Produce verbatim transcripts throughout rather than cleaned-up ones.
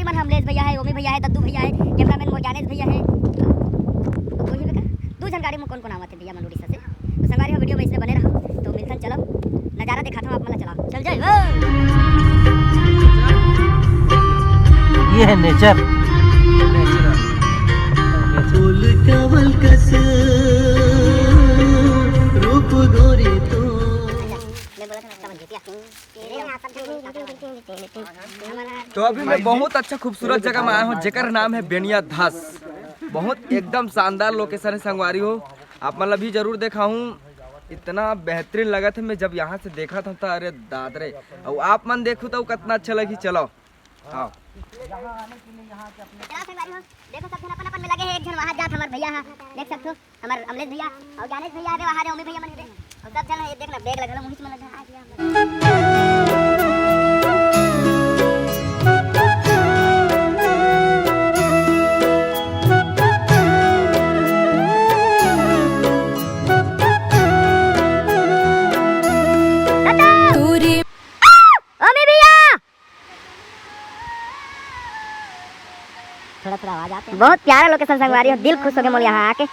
अपन ह अमलेश भैया हे, ओमी भैया हे, दद्दू भैया हे, कैमरामैन मोर ज्ञानेश भैया हे। कोई हे बेटा? दू झन गाड़ी में कोन कोन आवत हे भैया मन उड़ीसा से। तो संगवारी हो, वीडियो में इसने बने रहो, तो मिलथन, चलो नजारा दिखाता हूँ आप मन ला, चलाओ, चल जाए। ये है नेचर। फूल कमल कस रूप गोरी तू। मैं बोला था ना, समझ गया। तो अभी मैं बहुत अच्छा खूबसूरत जगह में आया हूँ, जेकर नाम है बेनिया धस। बहुत एकदम शानदार लोकेशन है संगवारी हो, आप मन ला भी जरूर देखाहूँ। इतना बेहतरीन लगत है, मैं जब यहाँ से देखा था तो अरे दाद रे, और आप मन देखू तो कितना अच्छा लगी। चलो, हाँ। चलो संगवारी हो, देखो सब झन अपन अपन में लगे है, एक झन वहाँ जात हमार भैया है, देख सकते हो। हमर अमलेश भैया अउ ज्ञानेश भैया हवे, वहाँ रे ओमी भैया मन हवे। अउ सब झन ये देखना, बैग लगा लो, मुहित मन लगा। ओमी भैया। थोड़ा थोड़ा आवाज आते हैं। बहुत प्यारा लोकेशन संगवारी हो, दिल खुश हो गया मोर यहाँ आके।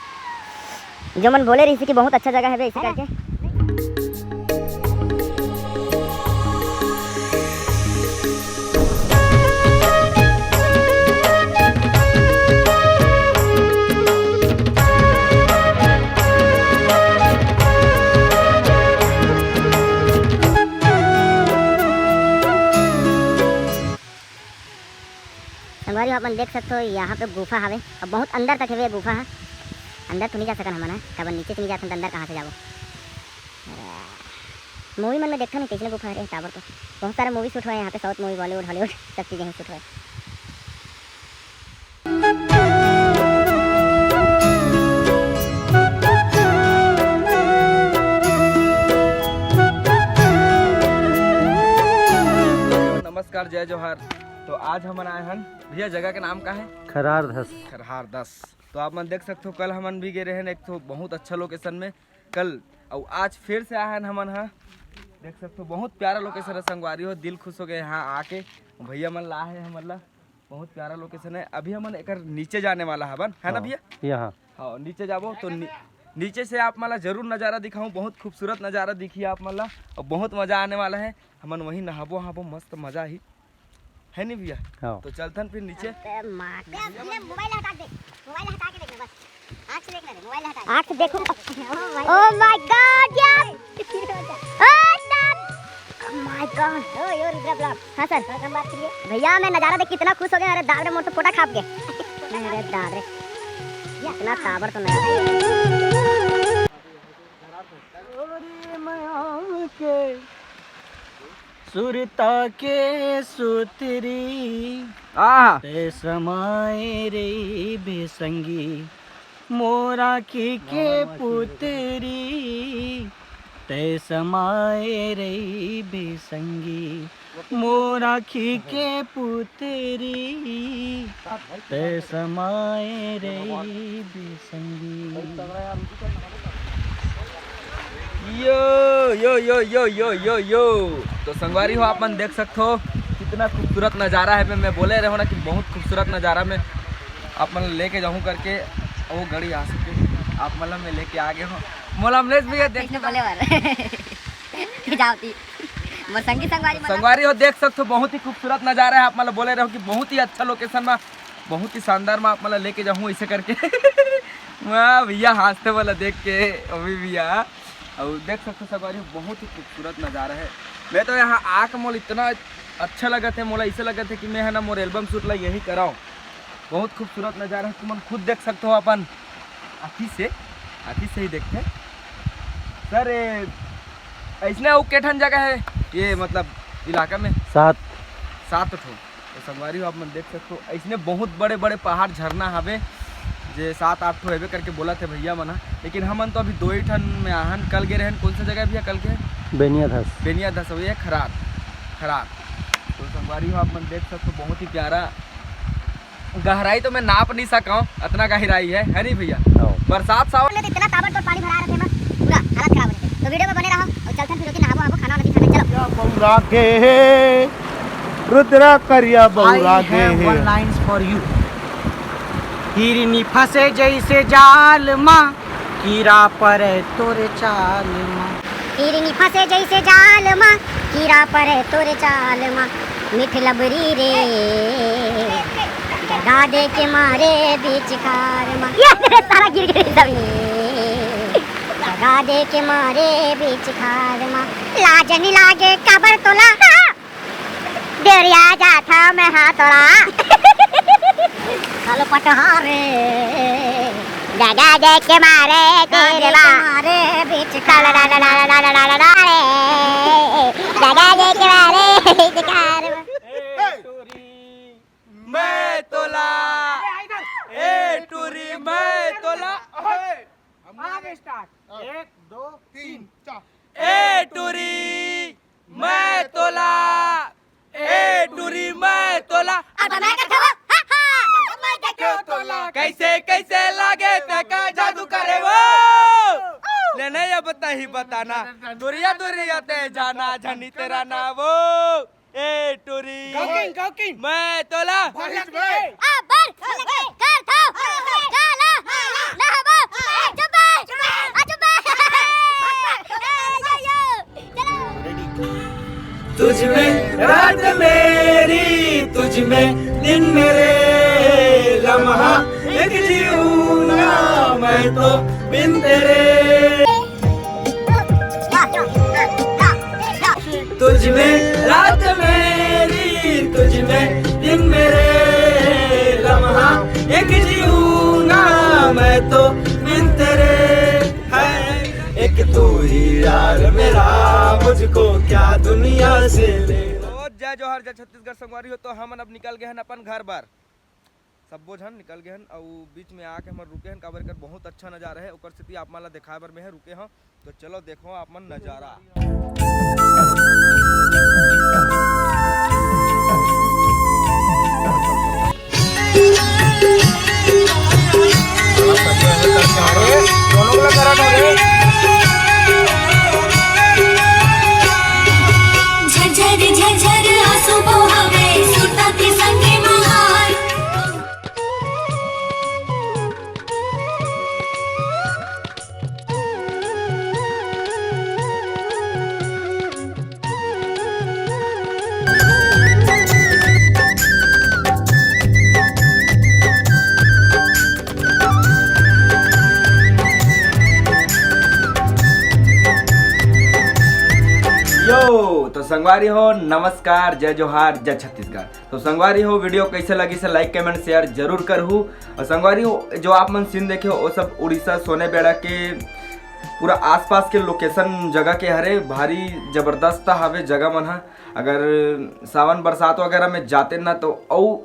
जो मन बोले रही कि बहुत अच्छा जगह है बे, ऐसे करके। संगवारी हो, आप मन देख सकते हो, यहाँ पे गुफा हवे और बहुत अंदर तक हवे ये गुफा ह। अंदर तो नहीं जा सकन हमन ह, काबर नीचे से नहीं जाथन, तो अंदर कहाँ से जाबो? मूवी मन में देखथन नहीं, कैसने गुफा हरे, टावर तो बहुत सारा मूवी शूट हुआ है यहाँ पे, साउथ मूवी, बॉलीवुड, हॉलीवुड, सब चीजें ही शूट हुआ है। नमस्कार, जय जोहार। तो आज हमन आए हन, भैया, जगह के नाम का है? खरहार दस। खरहार दस। तो आप मन देख सकते हो, कल हमन भी गए रहे एक तो बहुत अच्छा लोकेशन में कल, और आज फिर से आए हन हमन हा। देख सकते हो, बहुत प्यारा लोकेशन है संगवारी हो, दिल खुश हो गए यहाँ आके। भैया मन ला है हमन ला, बहुत प्यारा लोकेशन है। अभी हमन एकर नीचे जाने वाला हवन, है ना हाँ, भैया? यहाँ। हाँ, नीचे जाबो तो नी-, नीचे से आप मन ला जरूर नज़ारा दिखाऊँ, बहुत खूबसूरत नज़ारा दिखी आप मन ला, और बहुत मज़ा आने वाला है। हमन वहीं नहाबो वहाबो, मस्त मज़ा ही, है नहीं भैया? हाँ। तो चलथन फिर नीचे। अबे माँ का। ये, ये मोबाइल हटा दे, मोबाइल हटा के देखना बस, आँख से देखना रे, मोबाइल हटा दे। आँख से देखो। Oh my God यार। Oh God। Oh my God। ओ यो रुद्रा ब्लॉग। हाँ सर। कल हम बात करिए। भैया मैं नज़ारा देख कितना खुश हो गया। अरे दाब रे, मोर तो पोटा खाप गए। अरे दाब रे, इतना ताबड़ तो नहीं। सुरता के सुतरी आहा। ते समाए रे बेसंगी, मोर आँखी के पुतरी, ते समाए रे बेसंगी, मोर आँखी के पुतरी, ते समाए रे बेसंगी। यो, यो, यो, यो, यो, यो, यो। तो संगवारी हो, आप मन देख सकते हो कितना खूबसूरत नज़ारा है। मैं, मैं बोले रहो ना कि बहुत खूबसूरत नज़ारा में आप मन लेके जाऊँ करके। वो गड़ी आ सके, आप मन ला मैं लेके आ गया हूँ। मोला अमलेश भैया देखने बोले वाला। जाओ ती। मोर संगी संगवारी मन ला। संगवारी हो, देख सकते हो बहुत ही खूबसूरत नज़ारा है। आप मन ला बोले रहो कि बहुत ही अच्छा लोकेशन में, बहुत ही शानदार में आप मन ला लेके जाऊँ ऐसे करके। वाह भैया, हंसते वाला देख के अभी भैया। और देख सकते हो संगवारी, बहुत ही खूबसूरत नज़ारा है। मैं तो यहाँ आके मोला इतना अच्छा लगत है, मोला ऐसे लगत है कि मैं है ना मोर एल्बम शूट ला यही कराऊँ। बहुत खूबसूरत नज़ारा है, तुमन खुद देख सकते हो अपन आँखी से, आँखी से ही देखते हैं। सर, ये ऐसने अउ के ठन जगह है ये, मतलब, इलाका में? सात। सात ठो। तो संगवारी हो, आप मन देख सकते हो, ऐसने बहुत बड़े-बड़े पहाड़, झरना हवे, जे सात आठ ठो हेबे करके बोलत हे भैया मन ह। लेकिन हमन तो अभी दो ही ठन में आहन। कल गे रहन, कौन सा जगह भैया कल के? बेनिया धस। बेनिया धस, अउ ये खरार, खरार। तो संगवारी हो, आप मन देख सकते हो, बहुत ही प्यारा गहराई तो मैं नाप नहीं सकूं, इतना गहराई है, है नहीं भैया? हाँ। बरसात सावन में तो इतना ताबड़तोड़ पानी भरा रहते हैं, पूरा हालत खराब हो जाते हैं। तो वीडियो में बने रहो और चलते हैं फिर होती नहाबो, नहाबो, खाना वाना भी खाना, चलो। क्या बौरा के है, रुद्रा करिया बौरा गे हे। One lines for you. हिरनी फंसे जैसे जाल मा, कीरा परे तोरे चाल मा। हिरनी फंसे जैसे जाल मा, कीरा परे तोरे चाल मा। मीठ लबरी रे, दगा दे के मारे बीच खार मा। ये तेरे सारा गिर गिर सब। दगा दे के मारे बीच खार मा। लाज नी लागे काबर तोला। देवरिया जाथव मैं हा तोला। कालो पटहारे। दगा दे के मारे तेरे बा। मारे बीच काला ला ला ला ला ला ला ला ला रे। दगा दे के मारे बीच कार। ए टूरी, मैं तोला। ए टूरी, मैं तोला। आगे start। एक, दो, तीन, चार। ए टूरी, मैं तोला। ए टूरी, मैं तोला। अब मैं कथवा, हा, हा। मैं देखे तोला। कैसे, कैसे लागे तका जादू करे वो। ले नहीं अब तही बताना। दुरिया, दुरिया ते जाना, झनी तेरा ना वो। ए टूरी। गौकिन, गौकिन। मैं तोला। भोला के। आ, बर, कर था। काला। लहबा। चुप। आ, चुप। यो, यो। चलो। तुझ में रात मेरी, तुझ में दिन मेरे, लम्हा एक जीऊँ ना मैं तो बिन तेरे। तुझ में रात मेरी, तुझ में दिन मेरे, लम्हा एक जीऊँ ना मैं तो बिन तेरे। है एक तू ही यार मेरा, मुझको क्या दुनिया से लेना। तो जय जोहार, जय छत्तीसगढ़ संगवारी हो। तो हमन अब निकल गए हन अपन घर बर। सब्बो झन निकल गए हन अउ बीच में आके हमर रुके हन, काबर कर बहुत अच्छा नजारा है, ओकर सेती आप मन ला देखाए बर में है रुके हन। तो चलो देखो आप मन नजारा। झरझर झरझर आंसू बहावे, सुरता के संगे महान। यो, तो संगवारी हो, नमस्कार, जय जोहार, जय छत्तीसगढ़। तो संगवारी हो, video कैसे लगिस हे, like, comment, share जरूर करहू। और संगवारी हो, जो आप मन scene देखे हो, वो सब उड़ीसा सोने बेड़ा के पूरा आसपास के location जगह के हरे। भारी जबरदस्त हवे जगह मन ह। अगर सावन बरसात वगैरह में जाते ना, तो अउ,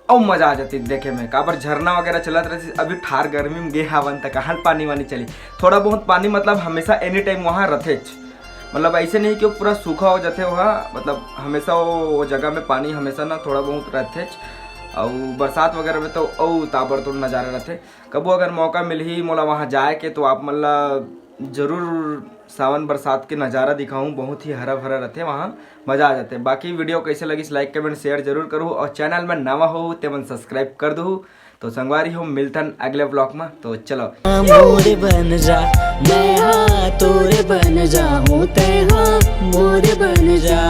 अउ मजा आ जाती देखे में, काबर झरना वगैरह चलत रहती। अभी ठार गर्मी में गे हावन, त कहाँ पानी वानी चली? थोड़ा बहुत पानी, मतलब, हमेशा any time वहाँ रथेच। मतलब, ऐसे नहीं कि वो पूरा सूखा हो जाते वहाँ, मतलब, हमेशा वो, वो जगह में पानी हमेशा ना थोड़ा बहुत रहतेच। अउ बरसात वगैरह में तो अउ ताबड़तोड़ नजारा रहते। कबो अगर मौका मिलही मोला वहाँ जाए के, तो आप मन ला जरूर सावन बरसात के नजारा दिखाऊँ। बहुत ही हरा भरा रहते वहाँ, मजा आ जाते। बाकी video कैसे लगिस, like, comment, share जरूर करूँ, और channel में नवा हो ते मन subscribe कर दू। तो संगवारी हो, मिलथन अगले vlog में। तो चलो। मोर बन जा, मैं हाँ तोर बन जाऊँ, तै हाँ मोर बन जा।